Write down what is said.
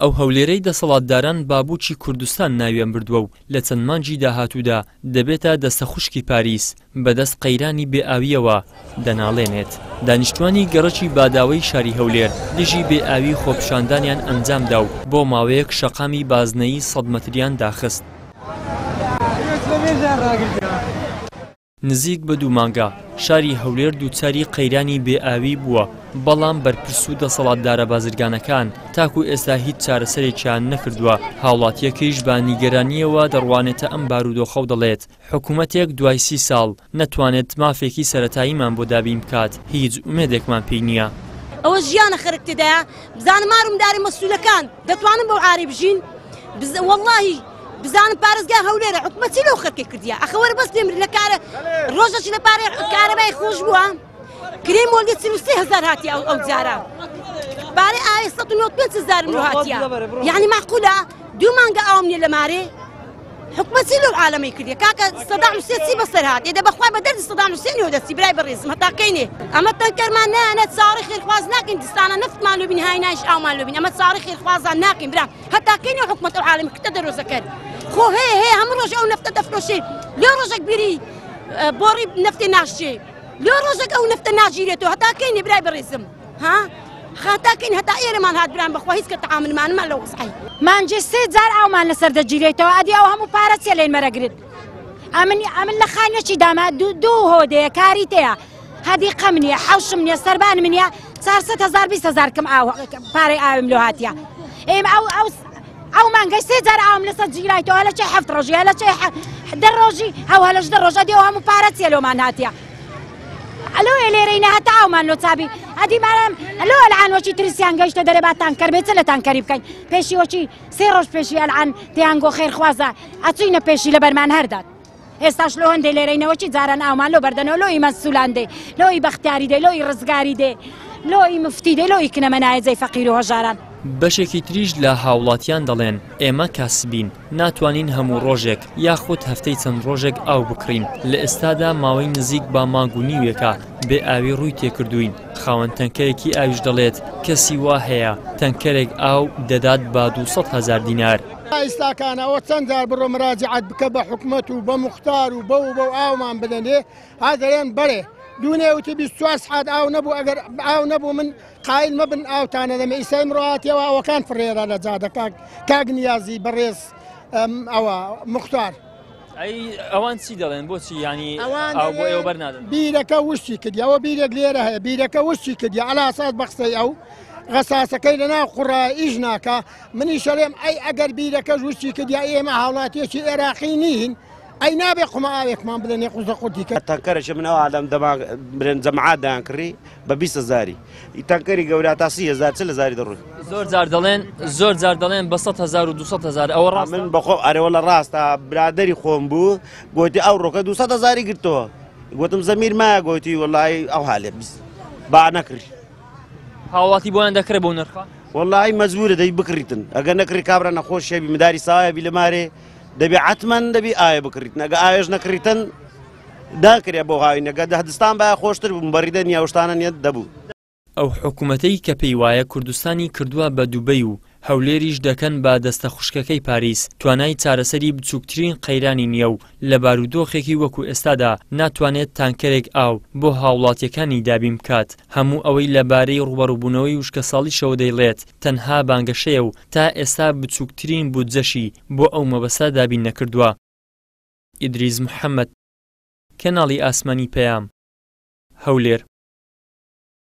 ئەو هەولێرەی دەسەڵاتداران بابووکی کوردستان ناویان بردووە و لە چەند مانگی داهاتوودا دەبێتە دەستەخوشکی پاریس، بەدەست قەیرانی بێ ئاوییەوە دەناڵێنێت. دانیشتوانی گەڕەکی باداوەی شاری هەولێر دژی بێ ئاوی خۆپیشاندانیان ئەنجامدا و بۆ ماوەیەک شەقامی بازنەیی سەد مەتریان داخست. نزیک بە دوو مانگە شاری هەولێر دووچاری قەیرانی بێ ئاوی بووە، بەڵام بەرپرس و دەسەڵاتدارە بازرگانەکان تاکو ئێستا هیچ چارەسەرێکیان نەکردووە، هاوڵاتییەکەیش بە نیگەرانییەوە دەڕوانێتە ئەم بارودۆخە و دەڵێت، حکومەتێک دوای سی ساڵ نەتوانێت مافێکی سەرەتاییمان بۆ دابین بکات، هیچ ئومێدێکمان پێی نییە. ئەوە ژیانە خەرک تێدایە بزانم مار و منداری مەسولەکان دەتوانن بەو عارەی بژین وەڵاهی بزانم پارێزگای هەولێرە حکومەت چی لەو خەرکەی کردیە ئەخە وەرە بەس پێم لە کارە ڕۆژەکی لە پارەی کارەبای خۆش بووە کرێ مۆلدی 43 هەزار هاتیە ئەو ئەو جارە پارەی ئاوی 195 هەزارم لۆ هاتیە یعنی معقولە دوو مانگە ئاوم نیە لە مارێ حکومەت چی لەو عالەمەی کردیە کاکە سەدام حوسێن چی بەسەر هات ئێدە بەخوای بە دەردی سەدام حوسێنەوە دەچی برای بەڕێزم هەتا کەینێ ئەمە تەنکەرمان نایانە چاوەڕێی خێرخواز ناکەین دستانە نەفتمان لۆ بین هاینایش ئاومان لۆ بین ئەمە چاوەڕێی خێرخوازان ناکەین برا هەتا کەینێ حکومەت ئەو عالەمی کتە دەرۆزە کرد خۆ هەیە هەیە هەموو ڕۆژ ئەو نەفتە دەفرۆشێ لۆ ڕۆژێک بیری بۆڕی نەفتێ ناشێ لۆ ڕۆژێک ئەو نەفتە ناگیرێتەوە هەتا کەینێ برای بەڕێزم ها خاتا کەین هەتا ئێرەمان هات برام بەخوا هیچ کە تەعاملمانمان لەو وەزعەی. مانگێ سێ جار ئاومان لەسەر دەگیرێتەوە ئەدی ئەو هەموو پارە چیە لێی مەرەگرت ئەمن ئەمن لە خانیەکی دامە دوو دوو هۆدەیە کاریتەیە هەدیقەم نییە حەوشم نییە سەربانم نییە 400 هزار 20 هزار کم ئاو پارەی ئاوم لۆ هاتیە ئێم ئەو ئەو ئەو مانگەی سێ جار ئاوم لەسەر گیرایتەوە لە چێ هەفت ڕۆژی لە چێ دە ڕۆژی ئەو هەلەش دە ڕۆژە ئەدی ئەو هەموو پارە چیە لۆمان هاتیە ئەلۆ لێرەی نە هەتا ئاومان لۆ چابی ئەدی مارم ئەلۆ ئەلعان وەچی ترسیان گەیشتە دەرێ با تانکەر بێ چ لە تانکەری بکەین پێشی وەچی سێ ڕۆژ پێشی ئەلعان تیان گۆ خێرخوازە ئەچوینە پێشی لەبەرمان هەردات ئێستاش لۆ هەندێ لێرەینەوە چی جاران ئاومان لۆ بەردەنەوە لۆ ئی مەسولان دێ لۆ ئی بەختیاری دێ لۆ ئی ڕزگاری دێ لۆ ئی مفتی دێ لۆ ئی کنەمەنایە جێی فەقیر و هەژاران. بەشێکی تریش لە هاوڵاتیان دەڵێن، ئێمە کاسبین، ناتوانین هەموو ڕۆژێک یاخود هەفتەی چەند ڕۆژێک ئاو بکڕین، لە ئێستادا ماوەی نزیک بە مانگ و نیوێکە بێ ئاوی ڕووی تێکردووین، خاوەن تەنکەرێکی ئاویش دەڵێت، کەسی وا هەیە تەنکەرێک ئاو دەدات بە 200 هەزار دینار. ئیستاکان ئەوە چەند جار بڕۆ مراجعەت بکە بە حکومەت و بە موختار و بەو و بەو ئاومان بدەنێ ها دەڵێن بەڵێ دوونێ وتی 24 سعات ئاو نەبوو ئەگەر ئاو نەبوو من قایل مەبن ئاوتان نەدەمێ ئیستا ئیمڕۆ هاتیەوە ئاوەکان فڕێرا لە جادە کاک کاک نیازی بەڕێز ئەوە موختار. ئەی ئەوان چی دەڵێن بۆچی ینی ئەوان بۆ ئێوە بەرنادەن؟ بیرەکە وشکی کردی ئەوە بیرێک لێرە هەیە بیرەکە وشکی کردی عەلا ئەساس بە قسەی ئەو غەساسەکەی لەناو قوڕا ئیش ناکا منیش ئەڵێم ئەی ئەگەر بیرەکەش وشکی کردی ئێمە هاوڵاتیەکی عێراقی نین ئەی نابێ قومە ئاوێکمان بدەنێ قوزە قورتی کە. تەنکەرەکی من ئەو عالەم دەما برێن جەماعات دەیان کڕی بە 20 هەزاری تەنکەری گەورە تا 30 هەزار 40 هەزاری دەڕۆی. زۆر جار دەڵێن زۆر جار دەڵێن بە 100 هەزار و 200 هەزار ئەوە ڕاستە؟ من بەخۆم ئەرێ وەڵا ڕاستە برادەری خۆم بوو گۆتی ئەو ڕۆکە 200 هەزاری گرتەوە گۆتم زەمیر مایە گۆتی وەڵای ئەو هالێ با نەکڕی. هاوڵاتی بۆیان دەکرێ بەو نرخە؟ وەڵای مەجبورە دەی بکڕیتن ئەگەر نەکڕی کابرا نەخۆشیە بی مداری ساوایە بی لە مارێ دەبی عەتمەن دەبی ئاوێ بکڕیتن ئەگە ئاوێش نەکڕیتن داکرێ بۆ هاوینەکە دەهدستان باە خۆشتر بوو بەڕیدە نییە شتانە نییە دەبوو. ئەو حکومەتەی کە پێی وایە کوردستانی کردووە بە دوبەی و هەولێریش دەکەن بە دەستە خوشکەکەی پاریس، توانای چارەسەری بچووکترین قەیرانی نییە و لە بارودۆخێکی وەکو ئێستادا ناتوانێت تانکەرێک ئاو بۆ هاوڵاتییەکانی دابین بکات، هەموو ئەوەی لە بارەی ڕووبەڕووبوونەوەی وشکەساڵیشەوە دەیڵێت تەنها بانگەشەیە و تا ئێستا بچووکترین بودجەشی بۆ ئەو مەبەستە دابین نەکردووە. ئیدریس محەمەد، کەناڵی ئاسمانی پەیام، هەولێر.